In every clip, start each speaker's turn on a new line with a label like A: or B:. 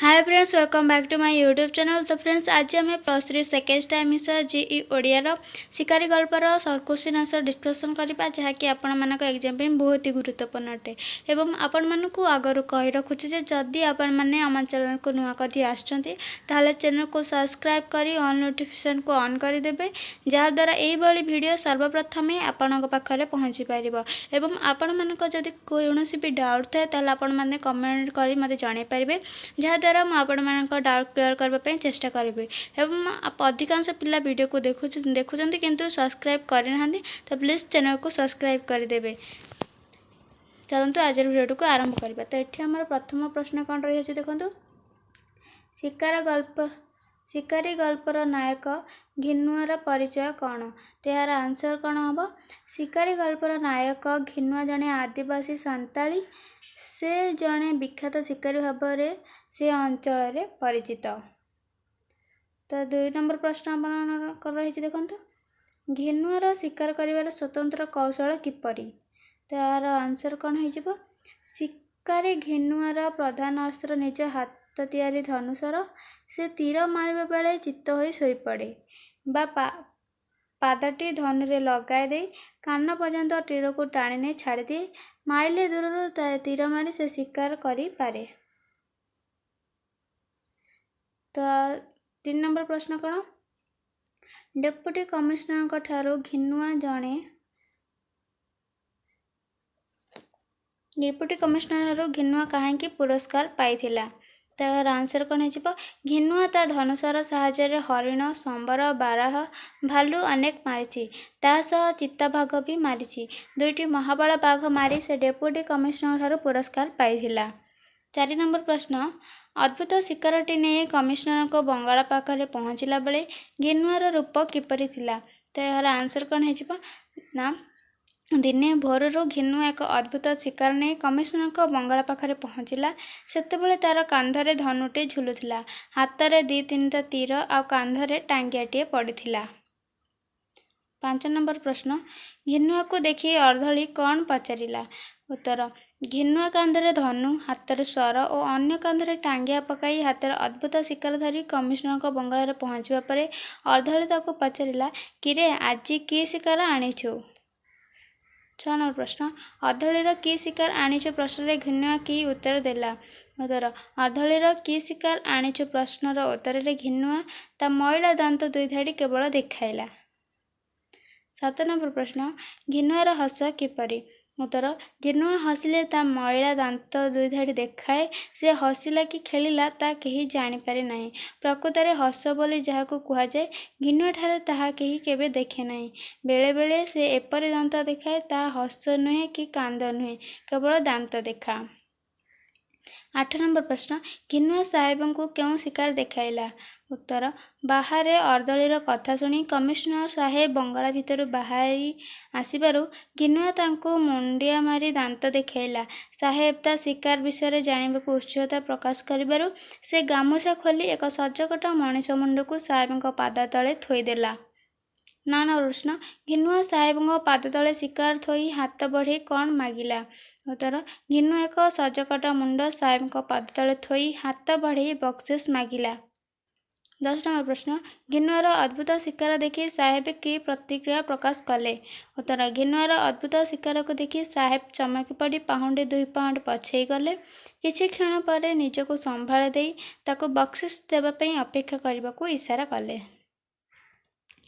A: Hi friends, welcome back to my YouTube channel. ତ friends, ଆଜି ଆମେ +3 ସେକେଣ୍ଡ ସେମିଷ୍ଟର ଜିଇ ଓଡ଼ିଆର ଶିକାରୀ ଗଳ୍ପର ସର୍ଟ କ୍ୱେଶ୍ଚିନ୍ ଆନ୍ସର୍ ଡିସ୍କସନ୍ କରିବା, ଯାହାକି ଆପଣମାନଙ୍କ ଏକ୍ଜାମ୍ ପାଇଁ ବହୁତ ହି ଗୁରୁତ୍ୱପୂର୍ଣ୍ଣ ଅଟେ। ଏବଂ ଆପଣମାନଙ୍କୁ ଆଗରୁ କହି ରଖୁଛି ଯେ ଯଦି ଆପଣମାନେ ଆମ ଚ୍ୟାନେଲକୁ ନୂଆ କରି ଆସୁଛନ୍ତି, ତାହେଲେ ଚ୍ୟାନେଲକୁ ସବସ୍କ୍ରାଇବ୍ କରି ଅଲ୍ ନୋଟିଫିକେସନ୍କୁ ଅନ୍ କରିଦେବେ, ଯାହାଦ୍ୱାରା ଏଇଭଳି ଭିଡ଼ିଓ ସର୍ବପ୍ରଥମେ ଆପଣଙ୍କ ପାଖରେ ପହଞ୍ଚି ପାରିବ। ଏବଂ ଆପଣମାନଙ୍କ ଯଦି କୌଣସି ବି ଡାଉଟ୍ ଥାଏ, ତାହେଲେ ଆପଣମାନେ କମେଣ୍ଟ କରି ମୋତେ ଜଣାଇ ପାରିବେ, ଯାହାଦ୍ୱାରା ମୁଁ ଆପଣମାନଙ୍କ ଡାଉଟ୍ କ୍ଲିୟର୍ କରିବା ପାଇଁ ଚେଷ୍ଟା କରିବି। ଏବଂ ଅଧିକାଂଶ ପିଲା ଭିଡ଼ିଓକୁ ଦେଖୁଛନ୍ତି କିନ୍ତୁ ସବସ୍କ୍ରାଇବ୍ କରିନାହାନ୍ତି, ତ ପ୍ଲିଜ୍ ଚ୍ୟାନେଲକୁ ସବସ୍କ୍ରାଇବ୍ କରିଦେବେ। ଚାଲନ୍ତୁ, ଆଜିର ଭିଡ଼ିଓଟିକୁ ଆରମ୍ଭ କରିବା। ତ ଏଠି ଆମର ପ୍ରଥମ ପ୍ରଶ୍ନ କ'ଣ ରହିଅଛି ଦେଖନ୍ତୁ। ଶିକାରୀ ଗଳ୍ପର ନାୟକ ଘିନୁଆର ପରିଚୟ କ'ଣ? ତ ଏହାର ଆନ୍ସର୍ କ'ଣ ହେବ? ଶିକାରୀ ଗଳ୍ପର ନାୟକ ଘିନୁଆ ଜଣେ ଆଦିବାସୀ ସାନ୍ତାଳୀ। ସେ ଜଣେ ବିଖ୍ୟାତ ଶିକାରୀ ଭାବରେ ସେ ଅଞ୍ଚଳରେ ପରିଚିତ। ତ 2 ନମ୍ବର ପ୍ରଶ୍ନ ଆପଣଙ୍କର ରହିଛି ଦେଖନ୍ତୁ। ଘିନୁଆର ଶିକାର କରିବାର ସ୍ୱତନ୍ତ୍ର କୌଶଳ କିପରି? ତ ଏହାର ଆନ୍ସର୍ କ'ଣ ହେଇଯିବ? ଶିକାରୀ ଘିନୁଆର ପ୍ରଧାନ ଅସ୍ତ୍ର ନିଜ ହାତ ତିଆରି ଧନୁଶର। ସେ ତୀର ମାରିବା ବେଳେ ଚିତ୍ତ ହୋଇ ଶୋଇପଡ଼େ ବା ପାଦଟି ଧନୁରେ ଲଗାଇ ଦେଇ କାନ ପର୍ଯ୍ୟନ୍ତ ତୀରକୁ ଟାଣି ନେଇ ଛାଡ଼ିଦିଏ। ମାଇଲେ ଦୂରରୁ ତୀର ମାରି ସେ ଶିକାର କରିପାରେ। ତ 3 ନମ୍ବର ପ୍ରଶ୍ନ କ'ଣ? ଡେପୁଟି କମିଶନରଠାରୁ ଘିନୁଆ କାହିଁକି ପୁରସ୍କାର ପାଇଥିଲା? ତାର ଆନ୍ସର୍ କ'ଣ ହେଇଯିବ? ଘିନୁଆ ତା ଧନୁଶର ସାହାଯ୍ୟରେ ହରିଣ, ସମ୍ବର, ବାରାହ, ଭାଲୁ ଅନେକ ମାରିଛି। ତା ସହ ଚିତାବାଘ ବି ମାରିଛି। ଦୁଇଟି ମହାବଳ ବାଘ ମାରି ସେ ଡେପୁଟି କମିଶନରଠାରୁ ପୁରସ୍କାର ପାଇଥିଲା। 4 ନମ୍ବର ପ୍ରଶ୍ନ, ଅଦ୍ଭୁତ ଶିକାରଟି ନେଇ କମିଶନରଙ୍କ ବଙ୍ଗଳା ପାଖରେ ପହଞ୍ଚିଲା ବେଳେ ଘିନୁଆର ରୂପ କିପରି ଥିଲା? ତ ଏହାର ଆନ୍ସର୍ କ'ଣ ହେଇଯିବ ନା, ଦିନେ ଭୋରରୁ ଘିନୁଆ ଏକ ଅଦ୍ଭୁତ ଶିକାର ନେଇ କମିଶନରଙ୍କ ବଙ୍ଗଳା ପାଖରେ ପହଞ୍ଚିଲା। ସେତେବେଳେ ତାର କାନ୍ଧରେ ଧନୁଟି ଝୁଲୁଥିଲା, ହାତରେ ଦୁଇ ତିନିଟା ତୀର ଆଉ କାନ୍ଧରେ ଟାଙ୍ଗିଆଟିଏ ପଡ଼ିଥିଲା। 5 ନମ୍ବର ପ୍ରଶ୍ନ, ଘିନୁଆକୁ ଦେଖି ଅର୍ଦ୍ଦଳି କ'ଣ ପଚାରିଲା? ଉତ୍ତର, ଘିନୁଆ କାନ୍ଧରେ ଧନୁ, ହାତରେ ଶର ଓ ଅନ୍ୟ କାନ୍ଧରେ ଟାଙ୍ଗିଆ ପକାଇ ହାତରେ ଅଦ୍ଭୁତ ଶିକାର ଧରି କମିଶନରଙ୍କ ବଙ୍ଗଳାରେ ପହଞ୍ଚିବା ପରେ ଅର୍ଦ୍ଦଳି ତାକୁ ପଚାରିଲା, "କିରେ, ଆଜି କି ଶିକାର ଆଣିଛୁ?" 6 ନମ୍ବର ପ୍ରଶ୍ନ, ଅର୍ଦ୍ଦଳିର "କି ଶିକାର ଆଣିଛୁ" ପ୍ରଶ୍ନରେ ଘିନୁଆ କି ଉତ୍ତର ଦେଲା? ଉତ୍ତର, ଅର୍ଦ୍ଦଳିର "କି ଶିକାର ଆଣିଛୁ" ପ୍ରଶ୍ନର ଉତ୍ତରରେ ଘିନୁଆ ତା ମଇଳା ଦାନ୍ତ ଦୁଇ ଧାଡ଼ି କେବଳ ଦେଖାଇଲା। 7 ନମ୍ବର ପ୍ରଶ୍ନ, ଘିନୁଆର ହସ କିପରି? ଉତ୍ତର, ଘିନୁଆ ହସିଲେ ତା ମଇଳା ଦାନ୍ତ ଦୁଇ ଧାଡ଼ି ଦେଖାଏ। ସେ ହସିଲା କି ଖେଳିଲା, ତା କେହି ଜାଣିପାରେ ନାହିଁ। ପ୍ରକୃତରେ ହସ ବୋଲି ଯାହାକୁ କୁହାଯାଏ, ଘିନୁଆଠାରେ ତାହା କେହି କେବେ ଦେଖେ ନାହିଁ। ବେଳେବେଳେ ସେ ଏପରି ଦାନ୍ତ ଦେଖାଏ, ତାହା ହସ ନୁହେଁ କି କାନ୍ଦ ନୁହେଁ, କେବଳ ଦାନ୍ତ ଦେଖା। 8 ନମ୍ବର ପ୍ରଶ୍ନ, ଘିନୁଆ ସାହେବଙ୍କୁ କେଉଁ ଶିକାର ଦେଖାଇଲା? ଉତ୍ତର, ବାହାରେ ଅର୍ଦ୍ଦଳିର କଥା ଶୁଣି କମିଶନର ସାହେବ ବଙ୍ଗଳା ଭିତରୁ ବାହାରି ଆସିବାରୁ ଘିନୁଆ ତାଙ୍କୁ ମୁଣ୍ଡିଆ ମାରି ଦାନ୍ତ ଦେଖାଇଲା। ସାହେବ ତା ଶିକାର ବିଷୟରେ ଜାଣିବାକୁ ଉତ୍ସୁକତା ପ୍ରକାଶ କରିବାରୁ ସେ ଗାମୁଛା ଖୋଲି ଏକ ସଜକଟା ମଣିଷ ମୁଣ୍ଡକୁ ସାହେବଙ୍କ ପାଦ ତଳେ ଥୋଇଦେଲା। 9 ନମ୍ବର ପ୍ରଶ୍ନ, ଘିନୁଆ ସାହେବଙ୍କ ପାଦ ତଳେ ଶିକାର ଥୋଇ ହାତ ବଢ଼େଇ କ'ଣ ମାଗିଲା? ଉତ୍ତର, ଘିନୁଆ ଏକ ସଜକଟା ମୁଣ୍ଡ ସାହେବଙ୍କ ପାଦ ତଳେ ଥୋଇ ହାତ ବଢ଼େଇ ବକ୍ସିସ୍ ମାଗିଲା। 10 ନମ୍ବର ପ୍ରଶ୍ନ, ଘିନୁଆର ଅଦ୍ଭୁତ ଶିକାର ଦେଖି ସାହେବ କି ପ୍ରତିକ୍ରିୟା ପ୍ରକାଶ କଲେ? ଉତ୍ତର, ଘିନୁଆର ଅଦ୍ଭୁତ ଶିକାରକୁ ଦେଖି ସାହେବ ଚମକି ପଡ଼ି ପାହୁଣ୍ଡେ ଦୁଇ ପାହୁଣ୍ଡ ପଛେଇ ଗଲେ। କିଛି କ୍ଷଣ ପରେ ନିଜକୁ ସମ୍ଭାଳି ଦେଇ ତାକୁ ବକ୍ସିସ୍ ଦେବା ପାଇଁ ଅପେକ୍ଷା କରିବାକୁ ଇସାରା କଲେ।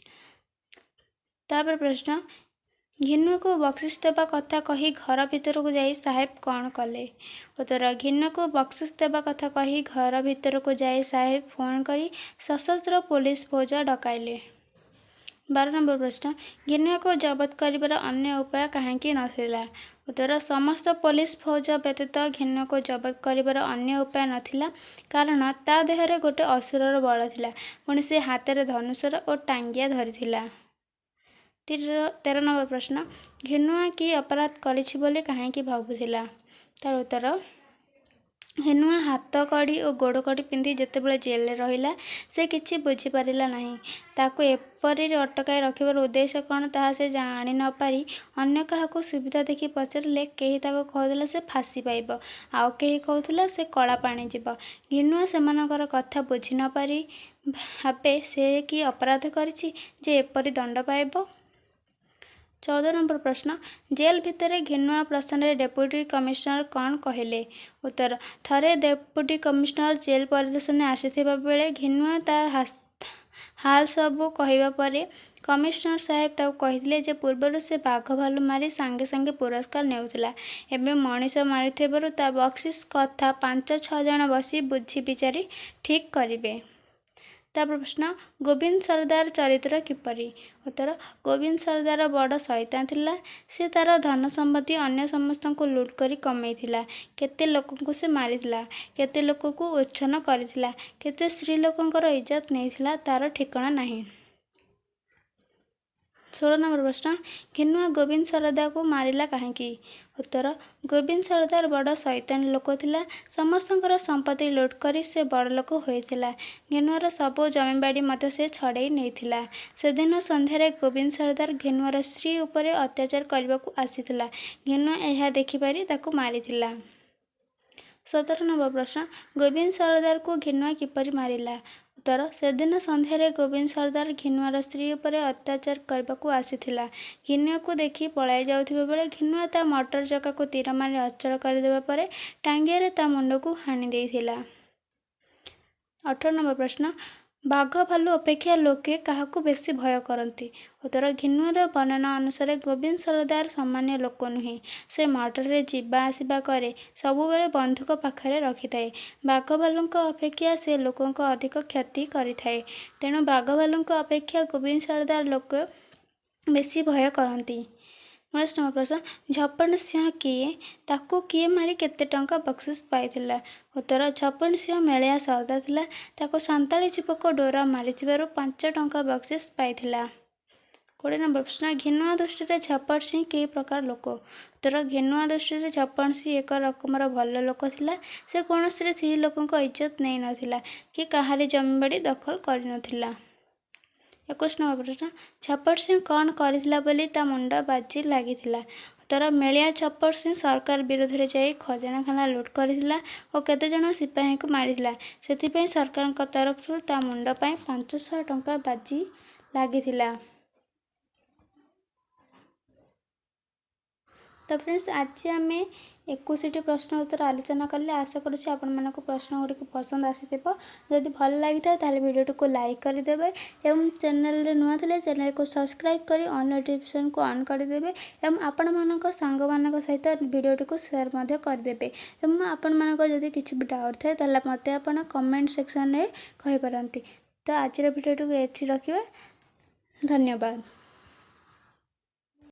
A: ତାପରେ ପ୍ରଶ୍ନ, ଘିନୁଆକୁ ବକ୍ସିସ୍ ଦେବା କଥା କହି ଘର ଭିତରକୁ ଯାଇ ସାହେବ କ'ଣ କଲେ? ଉତ୍ତର, ଘିନୁଆକୁ ବକ୍ସିସ୍ ଦେବା କଥା କହି ଘର ଭିତରକୁ ଯାଇ ସାହେବ ଫୋନ୍ କରି ସଶସ୍ତ୍ର ପୋଲିସ ଫୌଜ ଡକାଇଲେ। 12 ନମ୍ବର ପ୍ରଶ୍ନ, ଘିନୁଆକୁ ଜବତ କରିବାର ଅନ୍ୟ ଉପାୟ କାହିଁକି ନଥିଲା? ଉତ୍ତର, ସମସ୍ତ ପୋଲିସ ଫୌଜ ବ୍ୟତୀତ ଘିନୁଆକୁ ଜବତ କରିବାର ଅନ୍ୟ ଉପାୟ ନଥିଲା, କାରଣ ତା ଦେହରେ ଗୋଟେ ଅସୁରର ବଳ ଥିଲା, ପୁଣି ସେ ହାତରେ ଧନୁଶର ଓ ଟାଙ୍ଗିଆ ଧରିଥିଲା। 13 ନମ୍ବର ପ୍ରଶ୍ନ, ଘିନୁଆ କି ଅପରାଧ କରିଛି ବୋଲି କାହିଁକି ଭାବୁଥିଲା? ତାର ଉତ୍ତର, ଘେନୁଆ ହାତକଡ଼ି ଓ ଗୋଡ଼କଡ଼ି ପିନ୍ଧି ଯେତେବେଳେ ଜେଲରେ ରହିଲା, ସେ କିଛି ବୁଝିପାରିଲା ନାହିଁ। ତାକୁ ଏପରି ଅଟକାଇ ରଖିବାର ଉଦ୍ଦେଶ୍ୟ କ'ଣ ତାହା ସେ ଜାଣି ନ ପାରି ଅନ୍ୟ କାହାକୁ ସୁବିଧା ଦେଖି ପଚାରିଲେ କେହି ତାକୁ କହୁଥିଲା ସେ ଫାଶୀ ପାଇବ, ଆଉ କେହି କହୁଥିଲା ସେ କଳାପାଣି ଯିବ। ଘିନୁଆ ସେମାନଙ୍କର କଥା ବୁଝି ନ ପାରି ଭାବେ ସେ କି ଅପରାଧ କରିଛି ଯେ ଏପରି ଦଣ୍ଡ ପାଇବ। 14 ନମ୍ବର ପ୍ରଶ୍ନ, ଜେଲ୍ ଭିତରେ ଘିନୁଆ ପ୍ରଶ୍ନରେ ଡେପୁଟି କମିଶନର କ'ଣ କହିଲେ? ଉତ୍ତର, ଥରେ ଡେପୁଟି କମିଶନର ଜେଲ୍ ପରିଦର୍ଶନରେ ଆସିଥିବା ବେଳେ ଘିନୁଆ ତା ହାଲ ସବୁ କହିବା ପରେ କମିଶନର ସାହେବ ତାକୁ କହିଥିଲେ ଯେ ପୂର୍ବରୁ ସେ ବାଘ ଭାଲୁ ମାରି ସାଙ୍ଗେ ସାଙ୍ଗେ ପୁରସ୍କାର ନେଉଥିଲା, ଏବେ ମଣିଷ ମାରିଥିବାରୁ ତା ବକ୍ସିସ୍ କଥା 5-6 ଜଣ ବସି ବୁଝି ବିଚାରି ଠିକ୍ କରିବେ। ତାପରେ ପ୍ରଶ୍ନ, ଗୋବିନ୍ଦ ସରଦାର ଚରିତ୍ର କିପରି? ଉତ୍ତର, ଗୋବିନ୍ଦ ସରଦାର ବଡ଼ ସୈତାନ ଥିଲା। ସେ ତାର ଧନ ସମ୍ପତ୍ତି ଅନ୍ୟ ସମସ୍ତଙ୍କୁ ଲୁଟ୍ କରି କମେଇଥିଲା। କେତେ ଲୋକଙ୍କୁ ସେ ମାରିଥିଲା, କେତେ ଲୋକକୁ ଉଚ୍ଛନ୍ନ କରିଥିଲା, କେତେ ସ୍ତ୍ରୀ ଲୋକଙ୍କର ଇଜ୍ଜତ ନେଇଥିଲା ତାର ଠିକଣା ନାହିଁ। 16 ନମ୍ବର ପ୍ରଶ୍ନ, ଘିନୁଆ ଗୋବିନ୍ଦ ସରଦାକୁ ମାରିଲା କାହିଁକି? ଉତ୍ତର, ଗୋବିନ୍ଦ ସରଦାର ବଡ଼ ସୈତାନ ଲୋକ ଥିଲା। ସମସ୍ତଙ୍କର ସମ୍ପତ୍ତି ଲୁଟ୍ କରି ସେ ବଡ଼ଲୋକ ହୋଇଥିଲା। ଘିନୁଆର ସବୁ ଜମିବାଡ଼ି ମଧ୍ୟ ସେ ଛଡ଼େଇ ନେଇଥିଲା। ସେଦିନ ସନ୍ଧ୍ୟାରେ ଗୋବିନ୍ଦ ସରଦାର ଘିନୁଆର ସ୍ତ୍ରୀ ଉପରେ ଅତ୍ୟାଚାର କରିବାକୁ ଆସିଥିଲା। ଘିନୁଆ ଏହା ଦେଖିପାରି ତାକୁ ମାରିଥିଲା। 17 ନମ୍ବର ପ୍ରଶ୍ନ, ଗୋବିନ୍ଦ ସରଦାରକୁ ଘିନୁଆ କିପରି ମାରିଲା? ଉତ୍ତର, ସେଦିନ ସନ୍ଧ୍ୟାରେ ଗୋବିନ୍ଦ ସରଦାର ଘିନୁଆର ସ୍ତ୍ରୀ ଉପରେ ଅତ୍ୟାଚାର କରିବାକୁ ଆସିଥିଲା। ଘିନୁଆକୁ ଦେଖି ପଳାଇ ଯାଉଥିବା ବେଳେ ଘିନୁଆ ତା ମଟର ଚକାକୁ ତୀର ମାରି ଅଚଳ କରିଦେବା ପରେ ଟାଙ୍ଗିଆରେ ତା ମୁଣ୍ଡକୁ ହାଣି ଦେଇଥିଲା। 18 ନମ୍ବର ପ୍ରଶ୍ନ, ବାଘ ଭାଲୁ ଅପେକ୍ଷା ଲୋକେ କାହାକୁ ବେଶୀ ଭୟ କରନ୍ତି? ଉତ୍ତର, ଘିନୁଆର ବର୍ଣ୍ଣନା ଅନୁସାରେ ଗୋବିନ୍ଦ ସରଦାର ସାମାନ୍ୟ ଲୋକ ନୁହେଁ। ସେ ମଟରରେ ଯିବା ଆସିବା କରେ, ସବୁବେଳେ ବନ୍ଧୁକ ପାଖରେ ରଖିଥାଏ। ବାଘ ଭାଲୁଙ୍କ ଅପେକ୍ଷା ସେ ଲୋକଙ୍କ ଅଧିକ କ୍ଷତି କରିଥାଏ। ତେଣୁ ବାଘ ଭାଲୁଙ୍କ ଅପେକ୍ଷା ଗୋବିନ୍ଦ ସରଦାର ଲୋକ ବେଶୀ ଭୟ କରନ୍ତି। 19 ନମ୍ବର ପ୍ରଶ୍ନ, ଝପଟ ସିଂହ କିଏ? ତାକୁ କିଏ ମାରି କେତେ ଟଙ୍କା ବକ୍ସିସ୍ ପାଇଥିଲା? ଉତ୍ତର, ଝପଟ ସିଂହ ମେଳିଆ ସରଦାର ଥିଲା। ତାକୁ ସାନ୍ତାଳୀ ଯୁବକ ଡୋରା ମାରିଥିବାରୁ 5 ଟଙ୍କା ବକ୍ସିସ୍ ପାଇଥିଲା। 20 ନମ୍ବର ପ୍ରଶ୍ନ, ଘିନୁଆ ଦୃଷ୍ଟିରେ ଝପଟ ସିଂହ କି ପ୍ରକାର ଲୋକ? ଉତ୍ତର, ଘିନୁଆ ଦୃଷ୍ଟିରେ ଝପଟ ସିଂହ ଏକ ରକମର ଭଲ ଲୋକ ଥିଲା। ସେ କୌଣସି ସ୍ତ୍ରୀ ଲୋକଙ୍କ ଇଜ୍ଜତ ନେଇନଥିଲା କି କାହାରି ଜମିବାଡ଼ି ଦଖଲ କରିନଥିଲା। 21 ନମ୍ବର ପ୍ରଶ୍ନ, ଝପଟ ସିଂହ କ'ଣ କରିଥିଲା ବୋଲି ତା ମୁଣ୍ଡ ବାଜି ଲାଗିଥିଲା? ଉତ୍ତର, ମେଳିଆ ଝପଟ ସିଂହ ସରକାର ବିରୋଧରେ ଯାଇ ଖଜାନାଖାନା ଲୁଟ୍ କରିଥିଲା ଓ କେତେଜଣ ସିପାହୀଙ୍କୁ ମାରିଥିଲା। ସେଥିପାଇଁ ସରକାରଙ୍କ ତରଫରୁ ତା ମୁଣ୍ଡ ପାଇଁ 500 ଟଙ୍କା ବାଜି ଲାଗିଥିଲା। ତ ଫ୍ରେଣ୍ଡସ୍, ଆଜି ଆମେ 21ଟି ପ୍ରଶ୍ନ ଉତ୍ତର ଆଲୋଚନା କଲେ। ଆଶା କରୁଛି ଆପଣମାନଙ୍କୁ ପ୍ରଶ୍ନ ଗୁଡ଼ିକ ପସନ୍ଦ ଆସିଥିବ। ଯଦି ଭଲ ଲାଗିଥାଏ ତାହେଲେ ଭିଡ଼ିଓଟିକୁ ଲାଇକ୍ କରିଦେବେ ଏବଂ ଚ୍ୟାନେଲରେ ନୂଆ ଥିଲେ ଚ୍ୟାନେଲକୁ ସବସ୍କ୍ରାଇବ୍ କରି ଅଲ୍ ନୋଟିଫିକେସନ୍କୁ ଅନ୍ କରିଦେବେ ଏବଂ ଆପଣମାନଙ୍କ ସାଙ୍ଗମାନଙ୍କ ସହିତ ଭିଡ଼ିଓଟିକୁ ସେୟାର ମଧ୍ୟ କରିଦେବେ। ଏବଂ ଆପଣମାନଙ୍କ ଯଦି କିଛି ବି ଡାଉଟ୍ ଥାଏ ତାହେଲେ ମୋତେ ଆପଣ କମେଣ୍ଟ ସେକ୍ସନରେ କହିପାରନ୍ତି। ତ ଆଜିର ଭିଡ଼ିଓଟିକୁ ଏଠି ରଖିବା। ଧନ୍ୟବାଦ।